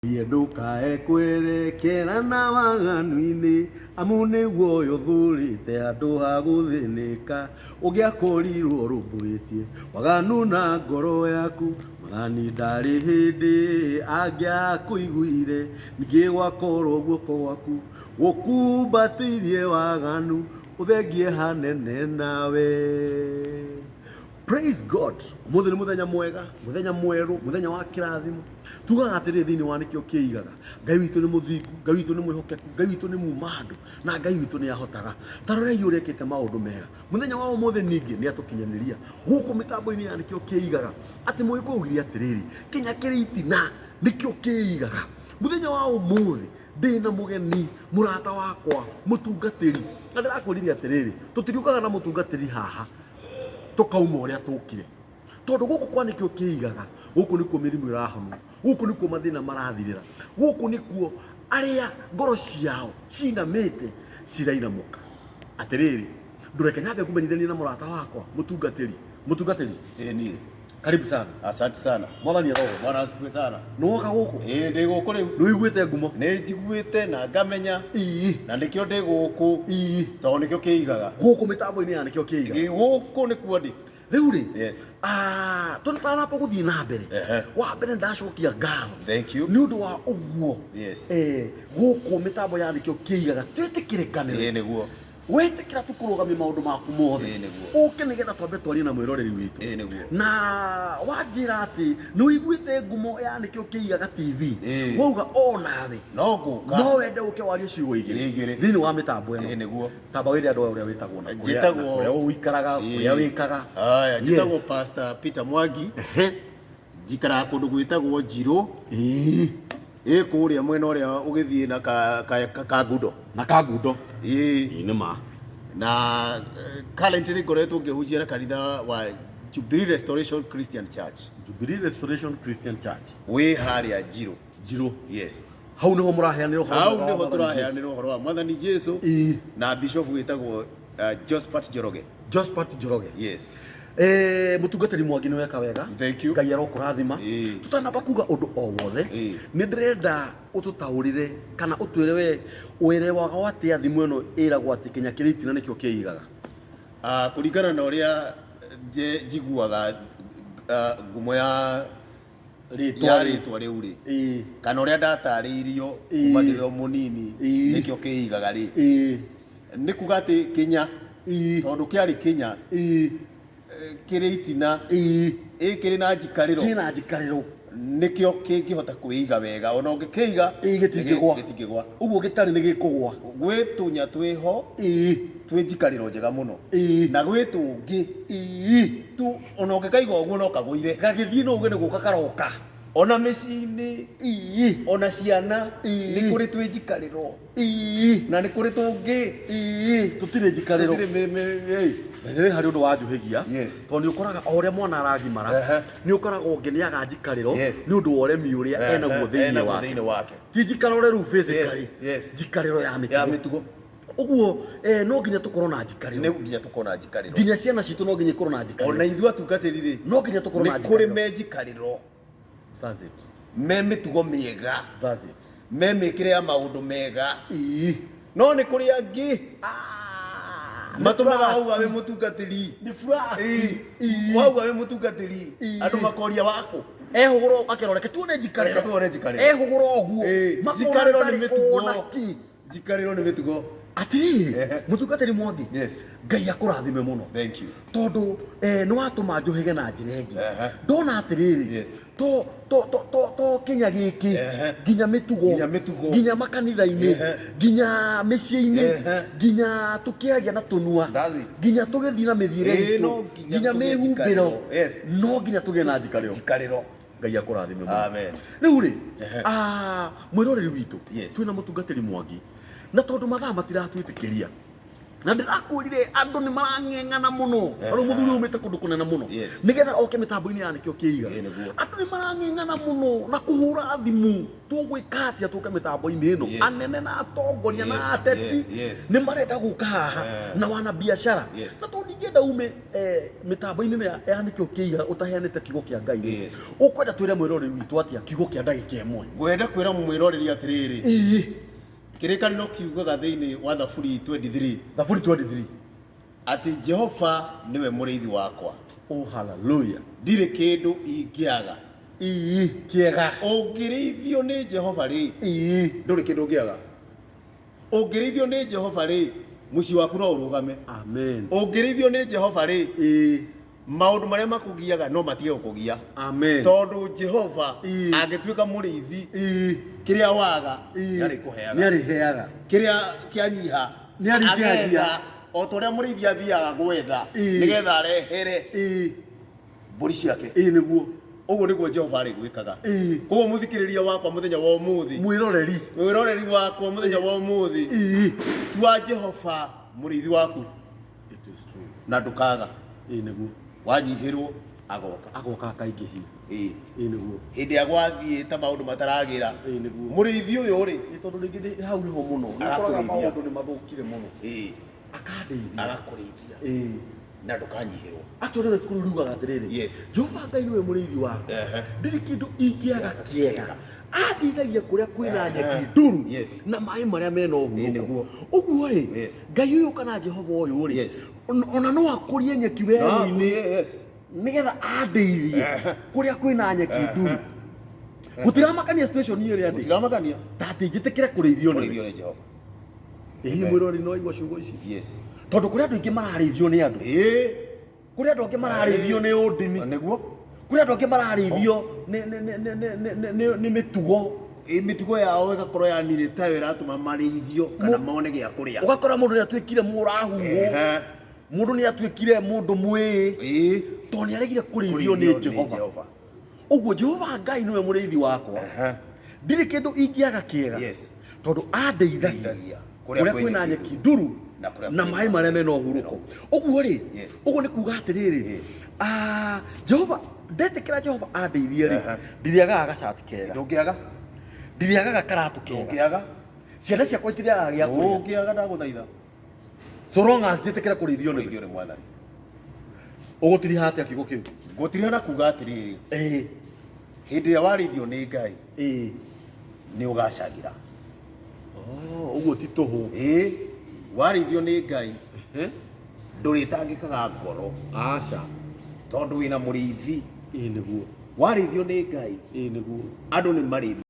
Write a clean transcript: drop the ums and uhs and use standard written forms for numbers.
Thiĩ ndũkae kwerekera na waganu-inĩ, amu nĩguo ũyũ ũthurĩte handũ ha gũthĩnĩka. Ũngĩakorirwo ũrũmbũĩtie waganu na ngoro yaku, Mwathani ndarĩ hĩndĩ angĩakũiguire. Ningĩ gwakorwo guoko gwaku gũkumbatĩirie waganu, ũthengie hanene nawe. Praise God. Ũmũthĩ nĩ mũthenya mwega, mũthenya mwerũ, mũthenya wa kĩrathimo. Tugaga atĩrĩrĩ thĩinĩ wa nĩkĩo kĩigaga. Ngai witũ nĩ mũthingu, Ngai witũ nĩ mwĩhokeku, Ngai witũ nĩ muma andũ, na Ngai witũ nĩ ahotaga. Ta rorai ũrĩa ekĩte maũndũ mega. Mũthenya wa ũmũthĩ ningĩ nĩ atũkinyanĩria gũkũ mĩtambo-inĩ ya nĩkĩo kĩigaga. Atĩ mũgĩkũyũ augire atĩrĩrĩ, kĩnya kĩrĩ itina nĩkĩo kĩigaga. Mũthenya wa ũmũthĩ ndĩna mũgeni mũrata wakwa mũtungatĩri na ndĩrakwĩrire atĩrĩrĩ tũtiriũkaga na mũtungatĩri haha tũkauma ũrĩa tũkire tondũ gũkũ kwa nĩkĩo kĩigaga gũkũ nĩkuo mĩrimũ ĩrahonwo gũkũ nĩkuo mathĩna marathirĩra gũkũ nĩkuo arĩa ngoro ciao cinamĩte cirainamũka atĩrĩrĩ ndũreke nyambe ngũmenyithanie na mũrata wakwa mũtungatĩri mũtungatĩri Ĩĩ niĩ. karibu sana Asante sana. mwathani arogo Bwana asifiwe sana. nĩwoka gũkũ Ĩĩ ndĩ gũkũ rĩu. nĩũiguĩte ngumo Nĩ njiguĩte na ngamenya ii na nĩkĩo ndĩ gũkũ ii tondũ nĩkĩo kĩigaga. gũkũ mĩtambo-inĩ ya nĩkĩo kĩigaga Ndĩ gũkũ nĩkuo ndĩ. rĩu rĩ Yes. Ah, tũtanamba gũthiĩ na mbere Ehe. wa mbere ndacokia ngatho Thank you. nĩ ũndũ wa ũguo Yes. eh, gũkũ mĩtambo ya nĩkĩo kĩigaga twĩtĩkĩrĩkanĩre Ĩĩ nĩguo. wetĩkĩra tu kũrũgamia maũndũ maku mothe Ĩĩ nĩguo. ũke nĩgetha twambe twarie na mwĩroreri witũ Ĩĩ nĩguo. na wanjĩra atĩ nĩ ũiguĩte ngumo ya nĩkĩo kĩigaga TV Ĩĩ. wauga o nawe No ngũka. no wende ũke warie ciugo igĩrĩ Ĩĩ igĩrĩ. thĩinĩ wa mĩtambo ĩno Ĩĩ nĩguo. tamba wĩre andũ aya ũrĩa wĩtagwo na kũrĩa- Njĩtagwo- na kũrĩa ũikaraga kũrĩa Ĩĩ. wĩkaga Haya, Yes. njĩtagwo Pastor Peter Mwangi. Ehe. Njikaraga kũndũ gwĩtagwo Njirũ. Ĩĩ. Ĩ kũrĩa mwena ũrĩa ũgĩthiĩ na ka, ka, ka, Kangundo. na kangundo Ĩĩ. Ĩĩ nĩ ma Na eh, currently ngoretwo ngĩhunjia na kanitha wa Jubilee Restoration Christian Church. Jubilee Restoration Christian Church Wĩ harĩa Njirũ. Njirũ Yes. hau nĩho mũraheanĩra ũhoro Hau mwega wa nĩho Mwathani tũraheanĩra ũhoro wa Mwathani Jesu Jesu. Ĩĩ. na bishop wĩtagwo Josephat Njoroge. Josephat Njoroge Yes. Eh, mũtungatĩri mwangi nĩ weka wega Thank you. ngai arokũrathima Ĩĩ. tũtanamba kuga ũndũ o wothe Ĩĩ. nĩ ndĩrenda ũtũtaũrĩre kana ũtwĩre we ũerewaga atĩa thimũ ĩno ĩragwo atĩ kĩnya kĩrĩ itina nĩkĩo kĩigaga Ah, kũringana na ũrĩa njiguaga ah, ngumo ya Rĩtwa ya rĩ. rĩtwa rĩu rĩ Ĩĩ. kana ũrĩa ndatarĩirio Ĩĩ. kuma ndĩrĩ o mũnini Ĩĩ. nĩkĩo kĩigaga rĩ Ĩĩ. nĩ kuga atĩ kĩnya Ĩĩ. tondũ kĩarĩ kĩnya Ĩĩ. eh, kĩrĩ itina Ĩĩ. ĩ kĩrĩ na njikarĩro kĩna njikarĩro nĩkĩo kĩngĩhota kwĩiga wega ona ũngĩkĩiga Ĩĩ, gĩtingĩgwa. gĩtingĩgwa ũguo gĩtarĩ nĩ gĩkũgwa gwĩ tũnya twĩho Ĩĩ. twĩ njikarĩro njega mũno Ĩĩ. na gwĩ tũngĩ Ĩĩ. tu ona ũngĩkaiga ũguo no kagũire gagĩthiĩ no uge nĩ gũka karoka ona mĩciĩ-inĩ Ĩĩ. ona ciana Ĩĩ. nĩ kũrĩ twĩ njikarĩro Ĩĩ. na nĩ kũrĩ tũngĩ Ĩĩ. Tũtirĩ njikarĩro Tũtirĩ ĩ. By the way, harĩ ũndũ wanjũhĩgia Yes. tondũ nĩ ũkoraga o ũrĩa mwana aragimara Ehe. nĩ ũkoraga ũngĩ nĩ aga njikarĩro Yes. nĩ ũndũ wa ũremi ũrĩa enaguo thĩinĩ Enaguo wake thĩinĩ wake ti njikarĩro rĩu physically Yes, yes. njikarĩro ya ya mĩtugo mĩtugo ũguo eh, no nginya tũkorwo na njikarĩro nĩ nginya tũkorwo na njikarĩro nginya ciana citũ no nginya ikorwo na njikarĩro ona ithuĩ atungatĩri rĩ no nginya tũkorwo na nĩ kũrĩ njikarĩro me njikarĩro That's it. me mĩtugo mĩega That's it. me mĩkĩre ya maũndũ mega Ĩĩ. no nĩ kũrĩ angĩ matũmaga wauga wĩ mũtungatĩri Nĩ flat. Ĩĩ. Ĩĩ. wauga wĩ mũtungatĩri Ĩĩ. andũ makoria wakũ ehũgũra akerora reke tuone njikarĩro Reke tuone njikarĩro. ehũgũra ũguo Ĩĩ, Makona njikarĩro nĩ ndarĩ mĩtugo. ona kĩ. njikarĩro nĩ mĩtugo Atĩrĩrĩ Ehe. mũtungatĩri Mwangi Yes. Ngai akũrathime mũno Thank you. tondũ eh, nĩ watũma njũhĩge na njĩra ĩngĩ Ehe. ndona atĩrĩrĩ Yes. to to to to to kinya gĩkĩ Ehe. nginya mĩtugo Nginya mĩtugo. nginya makanitha-inĩ Ehe. nginya mĩciĩ-inĩ Ehe. nginya tũkĩaria na tũnua That's it. nginya tũgĩthiĩ na mĩthiĩre Ĩĩ, itũ no nginya nginya tũgĩe mĩhumbĩro njikarĩro. Yes. no nginya tũgĩe na njikarĩro njikarĩro ngai akũrathime mũno Amen. rĩu rĩ Ehe. ah, mwĩroreri witũ Yes. twĩna mũtungatĩri mwangi na tondũ mathaa matiratwĩtĩkĩria Na ndĩrakwĩrire andũ nĩ marang'eng'ana mũno. Rĩu mũthuri umĩte kũndũ kũnene mũno nĩgetha oke mĩtambo-inĩ ya Nĩkĩo Kĩiga. Ĩĩ, nĩguo. Andũ nĩ marang'eng'ana mũno na kũhũra thimũ, tũgwĩka atĩa tũke mĩtambo-inĩ ĩno? Anene na atongoria na ateti nĩ marenda gũka haha na wana biacara. Na tondũ ndingĩenda ume mĩtambo-inĩ ĩno ya Nĩkĩo Kĩiga ũtaheanĩte kiugo kĩa Ngai rĩ, ũkwenda twĩre mwĩroreri witũ atĩa kiugo kĩa ndagĩka ĩmwe? Ngwenda kwĩra mwĩroreri atĩrĩrĩ, kĩrĩkanĩro kiugaga thĩinĩ wa Thaburi 23. Thaburi 23. Atĩ Jehova nĩwe mũrĩithi wakwa. Oh, hallelujah. Ndirĩ kĩndũ ingĩaga. Ĩĩ, kĩega. Ũngĩrĩithio nĩ Jehova rĩ, ndũrĩ kĩndũ ũngĩaga. Ũngĩrĩithio nĩ Jehova rĩ, mũciĩ waku no ũrũgame. Amen. Ũngĩrĩithio nĩ Jehova rĩ, maũndũ marĩa makũgiaga no matige gũkũgia. Amen. Tondũ Jehova angĩtuĩka mũrĩithi, kĩrĩa waga nĩarĩkũheaga. Nĩarĩheaga. Kĩrĩa kĩanyiha Nĩarĩkĩagia. agetha, o ta ũrĩa mũrĩithi athiaga gwetha nĩgetha arehere mbũri ciake. Ĩĩ nĩguo. Ũguo nĩguo Jehova arĩgwĩkaga. Koguo mũthikĩrĩria wakwa mũthenya wa ũmũthĩ, Mwĩroreri. Mwĩroreri wakwa mũthenya wa ũmũthĩ, tua Jehova mũrĩithi waku. It is true. Na ndũkaga. Ĩĩ nĩguo. Wanyihĩrwo agoka. Agoka akaingĩhia. Ĩĩ. Ĩĩ nĩguo. Hĩndĩ ĩrĩa gwathiĩ ta maũndũ mataragĩra. Ĩĩ nĩguo. Mũrĩithi ũyũ rĩ, Ĩĩ tondũ rĩngĩ hau nĩho mũno. Nĩ ũkoraga Agakũrĩithia. maũndũ nĩ mathũkire mũno. Ĩĩ. Akandĩithia. Agakũrĩithia. Ĩĩ. Na ndũkanyihĩrwo. Actually rĩu cukuru riugaga atĩrĩrĩ, Jehova Ngai nĩwe mũrĩithi wakwa. Ndirĩ kĩndũ ingĩaga kĩega. Andĩithagia kũrĩa kwĩna nyeki nduru na maĩ marĩa mena ũhurũko. Nĩguo. Ũguo rĩ, Ngai ũyũ kana Jehova ũyũ rĩ, ona no akũrie nyeki werũ-inĩ nĩgetha andĩithie kũrĩa kwĩna nyeki nduru. Gũtiramakania situation ĩrĩa ndĩ. Gũtiramakania. Ta atĩ njĩtĩkĩre kũrĩithio nĩwe. Kũrĩithio nĩ Jehova. Hihi mwĩroreri no aigua ciugo ici? Tondũ kũrĩ andũ aingĩ mararĩithio nĩ andũ. Kũrĩ andũ angĩ mararĩithio nĩ ũndini. Nĩguo. Kũrĩ andũ angĩ mararĩithio nĩ mĩtugo. Mĩtugo yao ĩgakorwo yani nĩ tayo ĩratũma marĩithio kana mone gĩa kũrĩa. Ũgakora mũndũ nĩ atuĩkire mũrahuhu. Mũndũ nĩ atuĩkire mũndũ mwĩĩ. Tondũ nĩ aregire kũrĩithio nĩ Jehova. Ũguo Jehova Ngai nĩwe mũrĩithi wakwa. Ndirĩ kĩndũ ingĩaga kĩega. Tondũ andeithagia Kũrĩa kũrĩa kwĩna nyeki nduru na kũrĩa na kwĩna maĩ marĩa mena ũhurũko. Ũguo rĩ, ũguo nĩ kuga atĩrĩrĩ, Jehova, ndetĩkĩra Jehova andeithie rĩ, ndirĩagaga gacati kega. Ndũngĩaga. Ndirĩagaga karatũ kega. Ndũngĩaga. Ciana ciakwa itirĩagaga gĩa kũrĩa. Ndũngĩaga, ndagũthaitha. So long as njĩtĩkĩre kũrĩithio nĩwe. Kũrĩithio nĩ Mwathani. Ũgũtiriha atĩa kiugo kĩu? Ngũtiriha na kuga atĩrĩrĩ, hĩndĩ ĩrĩa warĩithio nĩ Ngai, nĩ ũgacagĩra. Oh, ũguo ti tũhũ. Warĩithio nĩ Ngai, ndũrĩtangĩkaga ngoro. Aca. Tondũ wĩna mũrĩithi. Ĩĩ nĩguo. Warĩithio nĩ Ngai, Ĩĩ nĩguo. andũ nĩ marĩ